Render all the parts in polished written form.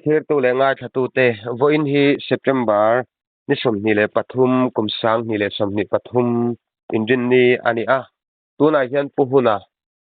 Thirtu leh ngaithlatute, vawiin hi September ni 23 kum 2023 inrinni a ni a. Tunah hian Pu Huna,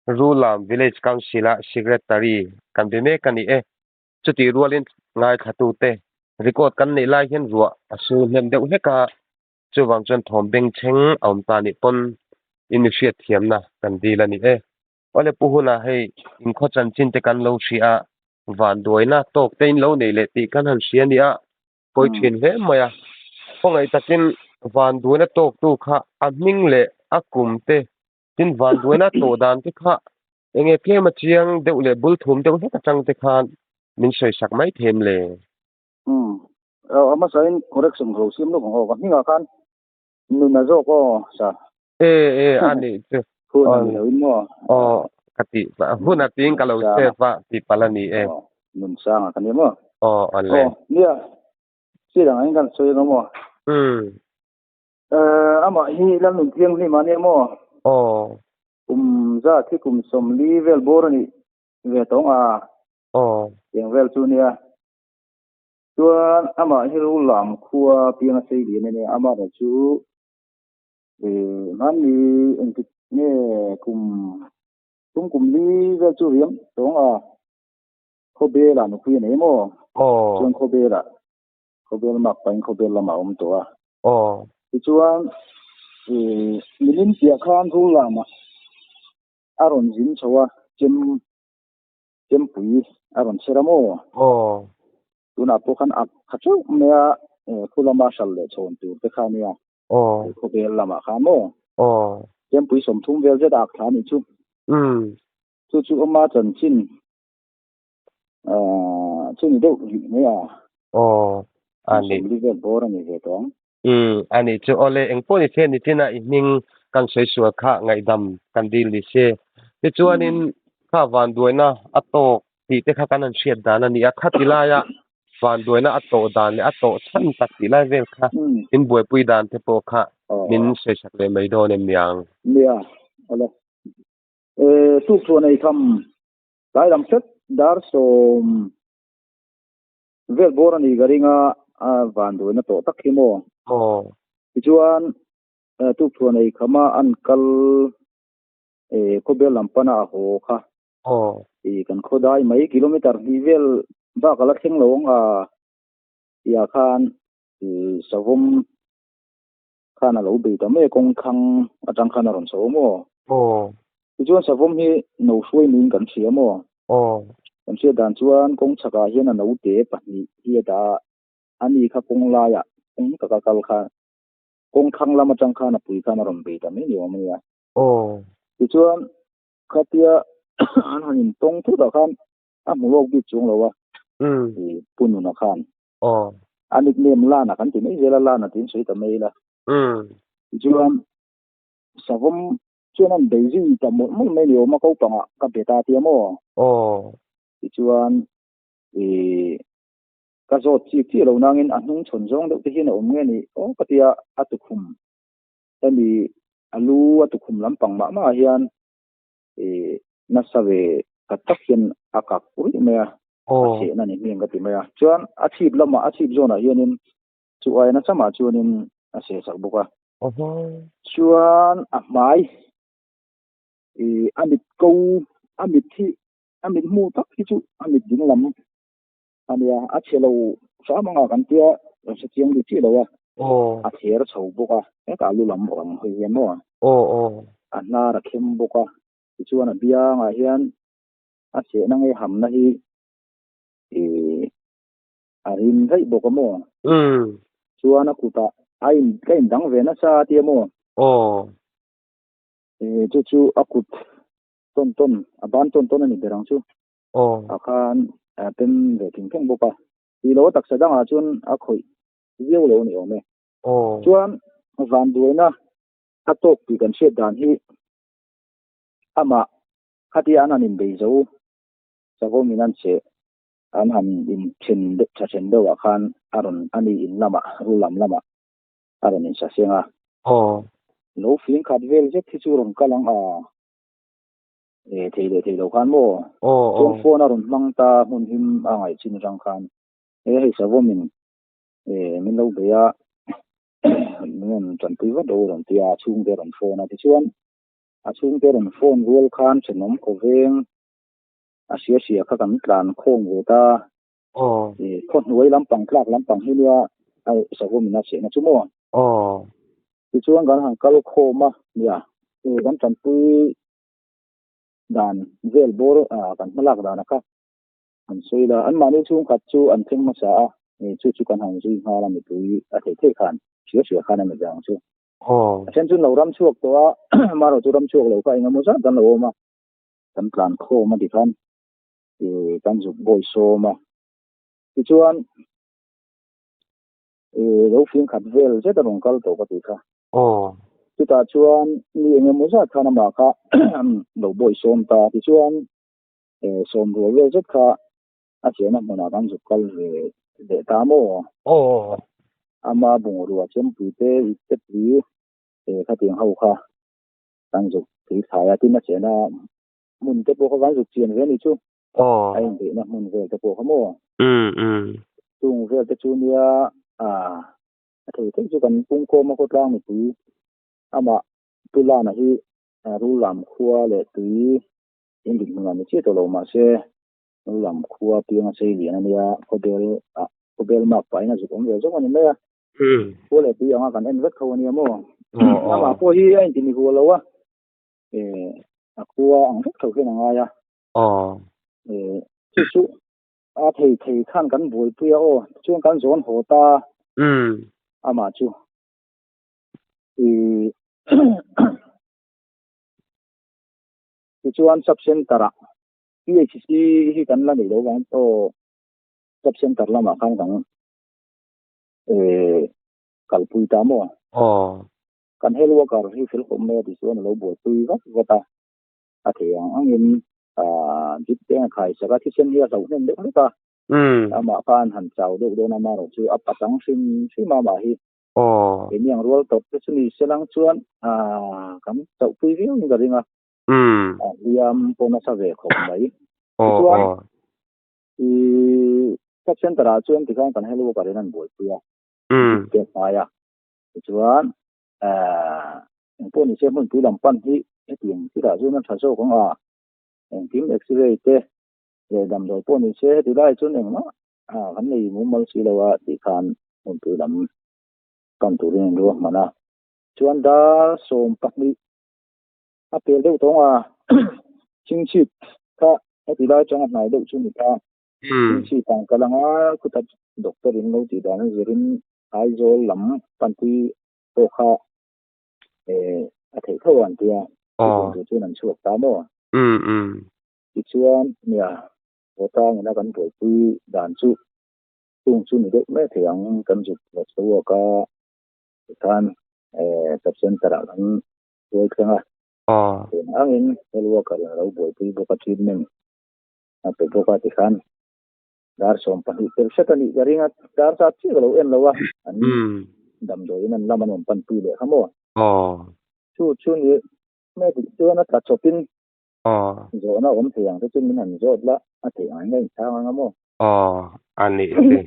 Rulam Village Council-a Secretary kan be mek a ni e. Chutih rualin ngaithlatute record kan neih lai hian ruah a sur hnem deuh hlek a, chuvang chuan thawm bengchheng a awm ta nih pawn in mi hriatthiamna kan dil a ni e. Awle Pu Huna hei inkhaw chanchin te kan lo hria a, vanduaina tawk te in lo nei leh tih kan han hria a nia, pawi thin hle mai a. Khawngaih takin vanduaina tawktu kha a hming leh a kum te tin vanduaina tawh dan te kha enge tlem a chiang deuh leh bul thum deuh hlek atang te khan min sawi sak mai them le. Umm a hmasain correction ka lo siam lawk ang aw ka hmingah khan Nuna zawk aw sir. E e a nih chu. Hun a ni lo in maw? Aw ka ti hun a tiin ka lo save a ti palh a ni e. Nunsanga ka ni maw? Aw awle. Aw nia chi dang in kan sawi ang maw? Umm. Eh amah hi Lalnun Thianghlim a nia maw? Aw. Kum zat hi kum 40 vel bawr a nih ve tawng a. Aw. Tiang vel chu nia. Chuan amah hi Rulam khua pianga sei lian a nia, amah erawh chu hmanni engtik nge kum thum kum li vel chu riam tawng a Khawbel ah nupui a nei maw? Chuan Khawbel ah Khawbel mak pahin Khawbel lamah a awm tawh a. Tichuan milim piah khan Rulam ah a rawn zin chho a, chem Chempui a rawn chher a maw? Aw. Tunah pawh khan ak kha theuh mai a, khu lama hral leh chhawn tur te kha nia. Aw. Khawvel lamah kha maw? Aw. Chempui 30 vel zet a ak thla a nih chu. Umm. Chu chu awma chanchin chu ni deuh rih mai a. Aw. A ni. 40 vel bawr a ni ve tawh ang. Umm. A nih chu. Awle, engpawh ni se nichina i hming kan sawi sual kha ngaihdam kan dil ni se. Tichuanin kha vanduaina a tawk tih te kha kan han hriat dan a ni a, khati laia vanduaina a tawh dan leh a tawh chhan tak tih lai vel kha in buaipui dan te pawh kha min sawi sak leh mai dawn em niang? Nia, awle. Tukchhuah nei tham tlai lam hret dar 10 vel bawr a ni ka ring a, a vanduaina tawh tak hi maw? Aw. Tichuan tukchhuah nei khama an kal khawbel lam pana a haw kha. Aw. Kan khawdai mai kilometer hnih vel bak a la thleng lo ang a tihah khan savawm khan a lo bei ta mai a kawng thlang atang khan a rawn chho a maw? Aw. Tichuan savawm hi no hruai niin kan hria maw? Aw. Kan hriat dan chuan kawng chhakah hian a note pahnih hi a dah a, ani kha kawng laiah kawng taka kal kha kawng thlang lam atang khan a pui khan a rawn bei ta mai ni awm a nia. Aw. Tichuan khatia an han intawng thut ah khan a hmu lawk bik chuang lo a. I Pu Nuna khan. Aw. A nickname Lana kan ti mai zel a, Lana tiin sawi ta mai ila. Tichuan savawm chuan an bei zui ta mawlh mawlh mai ni awm a ko pangah ka bet a tia maw? Aw. Tichuan i ka zawt chik chiah lo nangin a hnung chhawn zawng deuh te hian a awm nge ni aw ka tia a tukhum hemi a lu a tukhum lampang mah mah ah hian i nasa ve ka tak hian a kak pui mai a, a chhehna ni hming ka ti mai a. Chuan a chhip lamah a chhip zawnah hianin chu aia nasa mah chuanin a seh sak bawk a. Chuan a hmai i a mit ko a mit hi a mit hmu tak hi chu a mit ding lam a nia a chhe lo hram anga kan tia kan hre chiang bik chiah lo a a thler chho bawk a hetah lu lam awm hawi hian maw a hnar a khem bawk a tichuan a biangah hian a chehna nge hamna hi ih a rim daih bawk a maw chuan a kutah a in ka in dang ve nasa a tia maw ih chu chu a kut tawn tawn a ban tawn tawn a ni ber ang chu. Ah khan a pem ve thing theng bawk a, tih lo a taksa dangah chuan a khawih viau lo a ni awm e. Chuan vanduaina a tawk tih kan hriat dan hi amah khatia an han inbei zo savawmin an cheh an han inthen tha then deuhah khan a rawn a ni in lamah rul lam lamah a rawn insaseng a. Lo fing khat vel zet hi chu rawn kal ang a. E thei leh thei lo khan maw? Aw Chuan phone a rawn hmang ta hmun him a ngaih chin atang khan. He hei savawmin min lo bei a, min rawn tanpui vat ro rawn ti a, a chhungte rawn phone a. Tichuan, a chhungte rawn phone rual khan thenawm khawveng a hria hria kha kan tlan khawm ve ta. Khaw hnuai lampang tlak lampang hi nia savawmin a chehna chu maw? Tichuan kan han kal khawm a, nia kan tanpui dan vel bawr kan hmalak dana kha an sawi la. Anmahni chhungkhat chu an thleng hmasa a, chu chu kan han zui nghal a mipui a theih theih khan hria hria khan a ni vang chu. A then chu an lo ram chhuak tawh a, amaherawhchu chu ram chhuak lo kha engemaw zat kan lo awm a, kan tlan khawm a ti khan kan zuk bawi sawm a. Tichuan lo fing khat vel zet a rawn kal tawh ka tih kha. Chutah chuan mi engemaw zat khan amah kha lo bawi sawm ta. Tichuan sawm rual vel zet kha a chenna hmunah kan zuk kal ve leh ta maw? Ama bungrua chempui te, ipte pui khatiang ho kha kan zuk tui thlai a. Tin a chenna hmun te pawh kha kan zuk chian ve a nih chu. A inbeihna hmun vel te pawh kha maw? Chung vel te chu nia a thei thei chu kan pungkhawm a khawtlang mipui amah Pu Lana hi Rullam khua leh tui in dinhmun ah ni chiah tawh lo mahse Rullam khua piang a chei lian a nia khawbel ah khawbel mak pahin a zuk awm ve zawk a ni mai a. Khua leh tui anga kan en vek tho a nia maw? Amah pawh hi a inti ni hual lo a a khua ang vek tho hian a ngai a. Chu chu a thei thei khan kan buaipui a aw chuan kan zawn haw ta amah chu tichuan sub center ah PHC hi kan la neih loh vang aw sub center lamah khan kan kalpui ta maw kan health worker hi fel khawp mai a tichuan a lo buaipui vat vat a. A thei ang angin drip te a khai sak a, thisen hi a hlauh hnem deuh hlek a, amah khan han chau deuh dawn a, amaherawh chu a pachang hrim hrim a amah hi. Keini ang rual tawp te chu ni se lang chuan kan chauhpui viau in ka ring a, a hliam pawh nasa ve khawp mai. Tichuan sub center ah chuan tikhan kan health worker in an buaipui a, drip te a khai a, tichuan Engpawh ni se hmunpui lam pan hi hetiang thil ah chuan a tha zawk ang a, engkim x-ray te leh damdawi pawh ni se heti lai chuan engmah kan nei mumal si lo a tih khan hmunpui lam pan turin an ruahman a. Chuan dar 12 a pel deuh tawng a, chingchhip kha heti lai atanga hnai deuh chu ni ta, chingchhip ang kal anga khutah doctor in lo tih dan a zirin Aizawl lam panpui pawh kha a theih tho an tia chutiang tur chuan an chhuak ta maw? Tichuan nia Vawtangina kan buaipui dan chu chung chu ni deuh mai thei ang kan zuk va chhuak a tikhan sub center ah kan hruai thleng a tun angin health worker in a lo buaipui bawk a treatment a pe bawk a tikhan Dar 12 tel hret a nih ka ring a, dar zat chiah ka lo en lo a, an damdawiin an lam an rawn panpui leh kha maw? Chu chu ni mai dik chuan a tla chawpin zawhna awm thei ang te chu min han zawt la, a theih ang in ka inchhang ang a maw? Aw, a nih chu.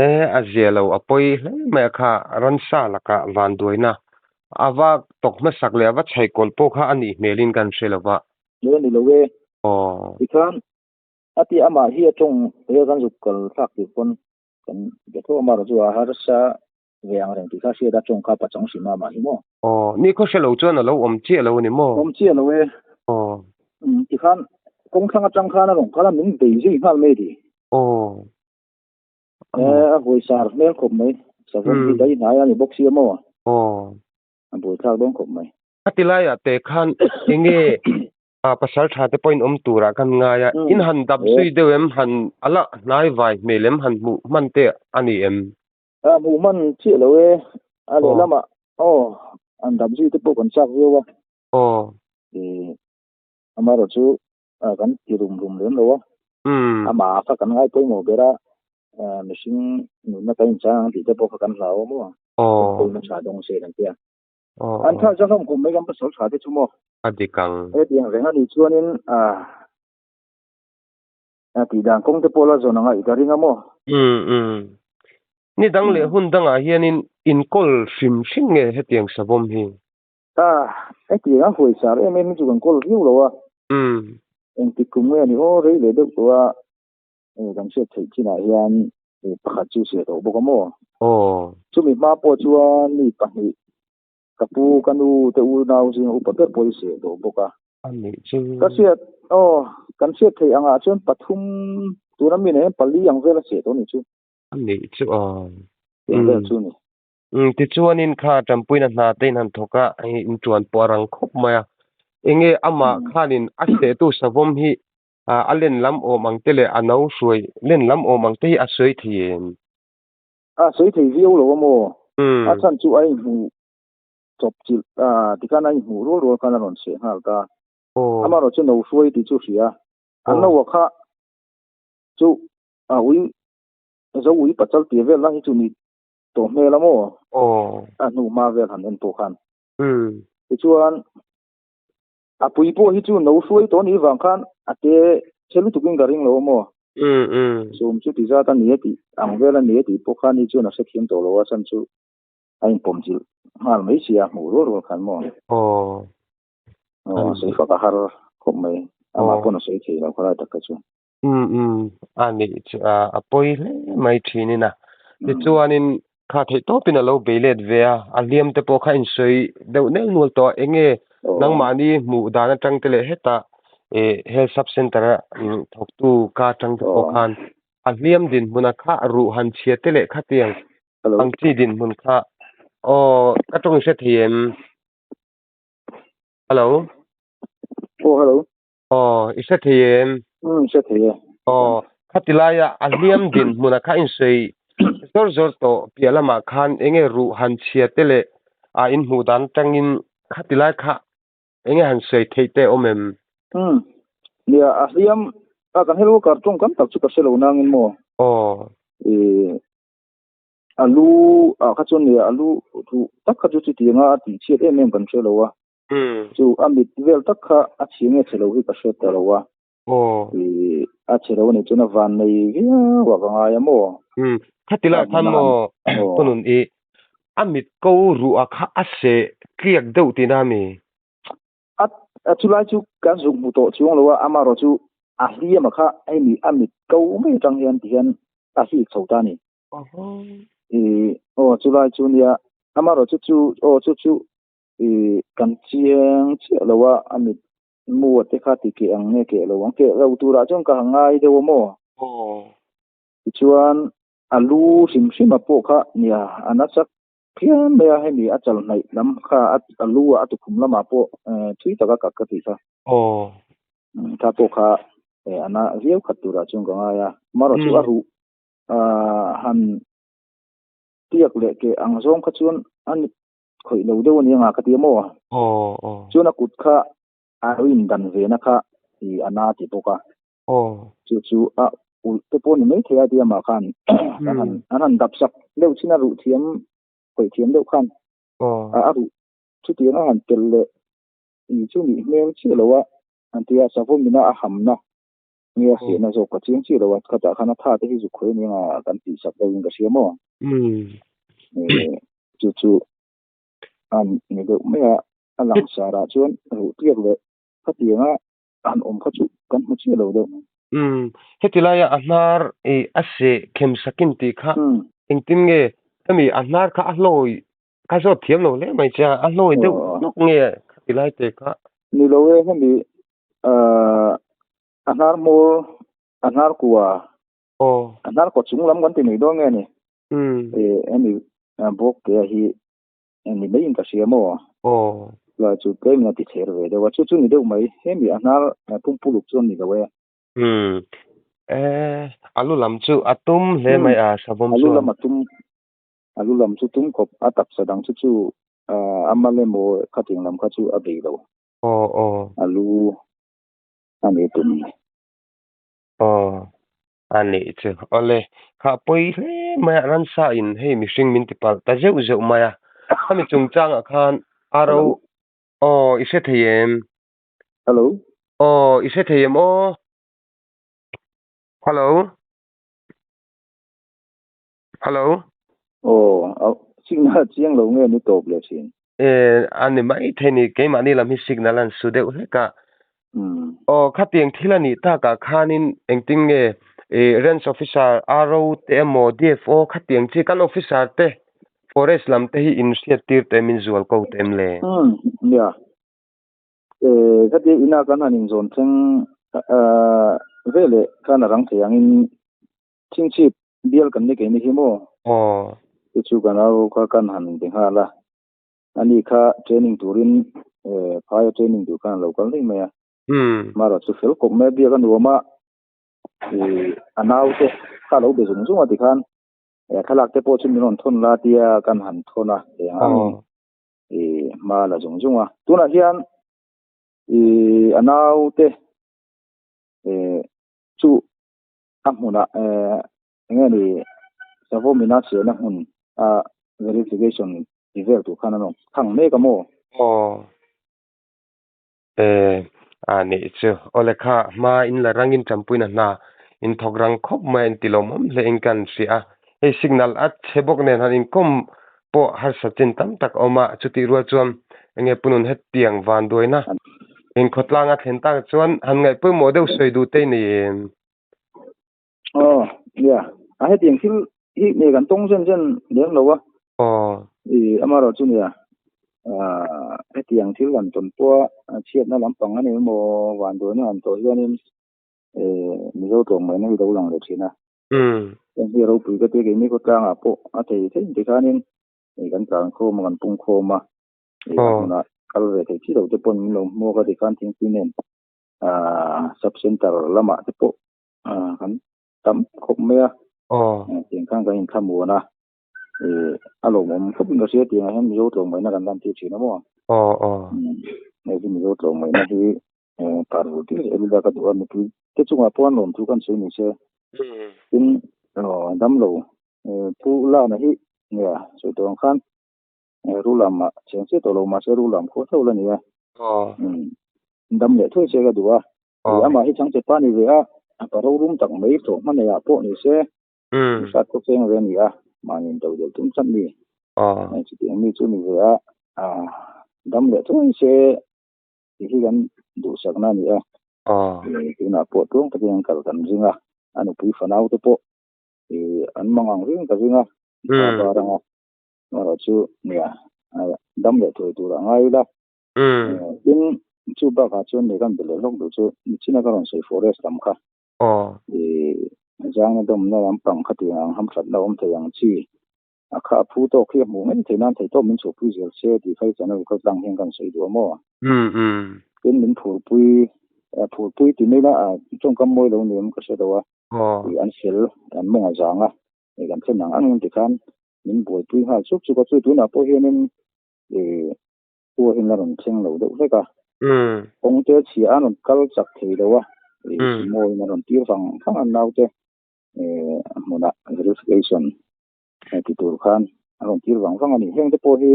E, a zia lo a pawi hle mai a kha, ransa lakah vanduaina a va tawk hmasak leh a va chhaikawl pawh kha a nih hmelin kan hre lo va. Lo ni lo e. Aw. Tikhan A ti amah hi a tawng he kan zuk kal thlak tir pawn kan be tho amah erawh chu a harsa ve ang reng tih kha hriat a tawng kha pachang hrim a amah hi maw. Aw, ni khaw hre lo chuan a lo awm chiah lo a ni maw? Awm chiah lo e. Aw. Umm tikhan kawng thlang atang khan a rawn kal a min bei zui nghal mai ti. Aw. E a hawisar hmel khawp mai. Savawm hi dai hnai a ni bawk sia maw? Aw. A buaithlak dawn khawp mai. A ti laiah te khan enge A pasal tha te pawhin awm turah kan ngai a, in han dap zui deuh em, han a la hnai vai hmel em, han hmuh hman te a ni em? A hmuh hman chiah lo e, a lehlamah aw han dap zui te pawh kan chak viau a. Aw. Amaherawh chu kan ti rum rum lem lo a, amah kha kan ngai pawimawh ber a, mihring nunna kan inchang ang tih te pawh kha kan hlau a maw, pawimawh tha dawng se kan tia. An tha zan hlawm kum mai kan pasal tha te chu maw. A dik ang. Hetiang reng a nih chuanin ah. A tih dan kawng te pawh la zawn anga i ka ring a maw? Umm umm. Ni dang leh hun dangah hianin inkawl hrim hrim nge hetiang savawm hi? A, hetiang a huai sar em em hi chu kan kawl viau lo a. Umm. Engtik kum nge ni aw rei leh deuh tawh a, kan hriat theih chinah hian pakhat chu chhiah tawh bawk a maw? Aw. Chumi hma pawh chuan mi pahnih Ka pu, ka nu te unau zinga upa ber pawh i seh tawh bawk a. A nih chu. Ka hriat, aw, kan hriat theih angah chuan pathum, tuna mi nen hian pali ang vel a seh tawh a nih chu. A nih chu aw. Tiang vel chu a ni. Umm, tichuanin kha Tanpuina hna te in han thawk a, hei in tuan pawh a rang khawp mai a. Enge amah khanin a sehtu savawm hi a len lam awm ang te leh a no hruai len lam awm ang te hi a sawi thei em? A sawi thei viau lo a maw? A chhan chu a inhmuh chawp chilh a, tikhan a inhmuh rual rual khan a rawn chheh nghal ta. Amaherawh chu no hruai tih chu hria. A no a kha chu a ui zo ui pachal tia vel lai hi chu ni tawh hmel a maw? A hnu hma vel han en pawh khan. Tichuan A pui pawh hi chu no hruai tawh anih vang khan a te che lutukin ka ring lo a maw? Sum chu ti zat a ni a tih ang vel a ni a tih pawh khan ni chuan a hrethiam tawh lo a chhan chu a inpawm chilh nghal mai si a hmuh rual rual khan maw? Aw a sawi fak a har khawp mai amah pawn a sawi thei lo khalai tak kha chu. A nih chu a pawi hle mai thinin a. Tichuanin kha theih tawpin a lo bei let ve a, a hliam te pawh kha insawi deuh nel nual tawh a, enge nangmahni hmuh dan atang te leh hetah health sub center a thawktu ka atang te pawh khan a hliam dinhmuna kha ruh han chhia te leh khatiang ang chi dinhmun kha aw ka tawng i hre thei em? Hello. Aw hello. Aw, i hre thei em? Umm, hre thei e. Aw, khati laia a hliam dinhmuna kha insawi zawr zawr tawh piah lamah khan enge ruh han chhia te leh a inhmuh dan atangin khati lai kha enge han sawi theih te awm em? Umm, nia, a hliam a kan hello kar tawngkam tak chu ka hre lo nangin maw? Aw. Ih, a lu ah kha chuan nia, a lu ruh tak kha chu chutianga a tihchhiat em em kan hre lo a. Chu a mit vel tak kha a chhi nge chhe lo hi ka hre ta lo a. I a chhe lo anih chuan a van nei viau a ka ngai a maw? Khati lai khan maw Punun i a mit ko ruh a kha a seh tliak deuh tihna a mi? A chulai chu kan zuk hmu tawh chuang lo a, amaherawh chu a hliam a kha hei mi a mit ko mai atang hian tihian a hik chho ta a ni. I aw chulai chu nia amaherawh chu chu aw chu chu I kan chiang chiah lo a, a mit mu a te kha ti keh ang nge keh lo ang, keh lo turah chuan ka ha ngai deuh a maw? Tichuan a lu hrim hrim a pawh kha nia a nasa phian mai a, hemi a chal hnaih lam kha a lu ah a tukhum lamah pawh thui taka kak ka tih kha. Kha pawh kha a na viau khat turah chuan ka ngai a, marawh chu a ruh han tiak leh keh ang zawng kha chuan a ni khawih lo deuh a ni anga ka ti a maw? Aw aw. Chuan a kut kha a lo indan ve na kha i a na ti bawk a. Aw. Chu chu a ulh te pawh a ni maithei a ti amah khan an han an han dap sak deuh chin a ruh thiam khawih thiam deuh khan Aw. a ruh chutiang a han tel leh i chu nih hmel chiah lo a an ti a savawmina a hamna nge a sehna zawk ka chiang chiah lo a khatah khan a tha te hi zuk khawih a ni anga kan tih sak deuh in ka hria maw? Chu chu a ni deuh mai a, a langsar ah chuan ruh tliak leh khatianga han awm kha chu kan hmu chiah lo deuh. Umm, heti laia a hnar ih a seh khem sakin tih kha engtin nge hemi a hnar kha a hlawi ka zawt thiam lo hle mai che a, a hlawi deuh hlawk nge khati lai te kha? Ni lo e, hemi ahh a hnar hmur a hnar kua a hnar kaw chung lam kan ti mai dawn nge ni hemi bawk te hi ni mai in ka hria maw lai chu tlem in a ti chher ve deuh a chu chu ni deuh mai hemi a hnar pumpuluk chu a ni lo e a lu lam chu a tum hle mai a savawm chuan a lu lam a tum a lu lam chu tum khawp a taksa dang chu chu a mal emaw khating lam kha chu a bei lo a lu a ni tum ni. Aw, a nih chu. Awle, kha pawi hle mai a, ransa in hei mihring min ti palh ta zeuh zeuh mai a. Khami chungchangah khan aro, aw i hre thei em? Hello. Aw, i hre thei em aw? Hello. Hello. Aw, signal chiang lo nge ni tawp leh thin. E, a ni mai thei ni, keimahni lam hi signal an su deuh hlek a. Umm. Aw, khatiang thil a nih takah khanin engtin nge i Range Officer, RO te emaw DFO khatiang chi kan officer te forest lam te hi in hriat tir teh min zual ko teh em le? Umm, nia. E, khatia ina kan han inzawn thleng veleh khan a rang thei angin Chhingchhip bial kan ni keini hi maw? Aw. Chu chu kan au kha kan han be nghal a, ani kha training turin phaia training tur khan a lo kal daih mai a. Umm. Mara chu fel kawp mai a, biak a nuam a, ih a naute kha a lo be zung zung a tikhan thlalak te pawh chu min rawn thawn la tia kan han thawn a, eng angin ih hma la zung zung a. Tunah hian ih a naute chu a hmunah eng nge ni Savawmina chhiarna hmun a verification ti vel tur khan an rawn thang mek a maw? Aw. E, a nih chu. Aw lekha hma in la rangin ṭampuina hna in thawk rang khawp mai a inti lawmawm hle in kan hria a. Hei signal a chhe bawk nen han inkawm pawh harsa chin tam tak a awm a, chutih rual chuan enge punun hetiang vanduaina inkhawtlang a thlen tak chuan han ngaih pawimawh deuh sawi duh te i nei em? Aw, nia. A hetiang thil hi nge kan tawng zen zen lem lo a. Aw. I amaherawh chu nia, ah hetiang thil han tawn pawha chhiatna lampang a ni emaw vanduaina han tawh hianin Mizo tlawmngaihna hi lo lang leh thin a. Heng hi a ropui ka tia keini khawtlangah pawh a thei thei ti khanin kan tlan khawm a kan pung khawm a a hmunah kal ve thei chi lo te pawn min lo hmuak a tikhan thingpui nen sub center lamah te pawh kan tam khawp mai a tiang khan kan inthlamuan a a lawmawm khawp in ka hria tiangah hian Mizo tlawmngaihna kan lan tir thin a maw hei hi Mizo tlawmngaihna hi Par vur tir zel ila ka duh a mipui te chungah pawh an lawm thu kan sawi ni se tin dam lo pu Lana hi nia sawi tawh ang khan Rulam ah cheng chiah tawh lo mahse Rulam khua tho la nia dam leh thuai se ka duh a amah hi changche pa ni ve a pa rorum tak mai tawh hma nei ah pawh ni se hriat khawp cheng ve a ni a mahni in to deuh tum chat mi chutiang mi chu ni ve a dam leh thuai se Tih hi kan duhsakna a ni a. Tunah pawh tluang takin an kal kan ring a, a nupui fanau te pawh an mang ang ring ka ring a, thla bar anga erawh chu nia dam leh thuai tur a ngai ila. Tin, chu bakah chuan nia kan be leh hlawk duh chu Michina ka rawn sawi forest lam kha. Zangna dawmna lampang khatiang ang hamthatna awm thei ang chi. A kha a phu tawk hi a hmuh ngei thei nan thei tawp min chhuahpui zel se tih kha i channel kal tlang hian kan sawi duh a maw? Tin min phurpui phurpui ti mai la tawngkam mawi lo ni em ka hre lo a tih an fel an mawng a zang a hei kan thlen ang ang ti khan min buaipui nghal chuk chuk a chu tunah pawh hianin ih khua hian a rawn thleng lo deuh vek a kawng te chhia a rawn kal chak thei lo a ih mawiin a rawn tir vang vang a naute a hmunah verification ti tur khan a rawn tir vang vang a ni. Heng te pawh hi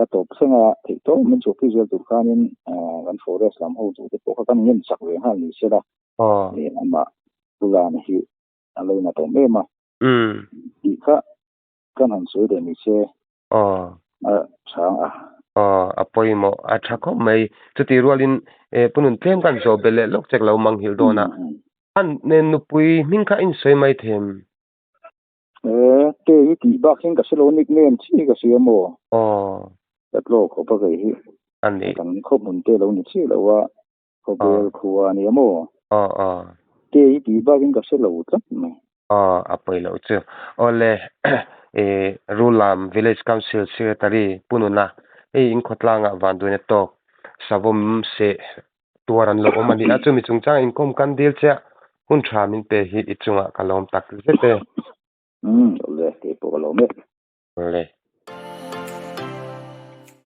a tawp thlenga theih tawp min chhuahpui zel tur khanin kan forest lam ho duh te pawh kha kan ngen chak ve nghal ni se la amah Pu Lana hi a lo inat awm em a tih kha kan han sawi leh ni se a chhang a. Aw a pawimawh a tha khawp mai. Chutih rualin Pu Nuntlem kan zawh belh leh lawk chek lo manghilh dawn a. A nupui hming kha in sawi mai them. E, te hi tih bak hian ka hre lo nickname chi ka hria maw? Aw. Ka tlaw khawp a kei hi. A ni. Kan khaw hmun te lo ni chiah lo a, khawvel khua a nia maw? Aw aw. Te hi tih bak in ka hre lo tlat mai. Aw, a pawi loh chu. Awle, e, Rulam Village Council Secretary Pu Nuna, hei in khawtlangah vanduaina tawk savawm seh tuar an lo awm a ni a, chumi chungchanga inkhawm kan dil che a, hun tha min pe hi i chungah ka lawm tak zet e. Umm, awle, kei pawh ka lawm e. Awle.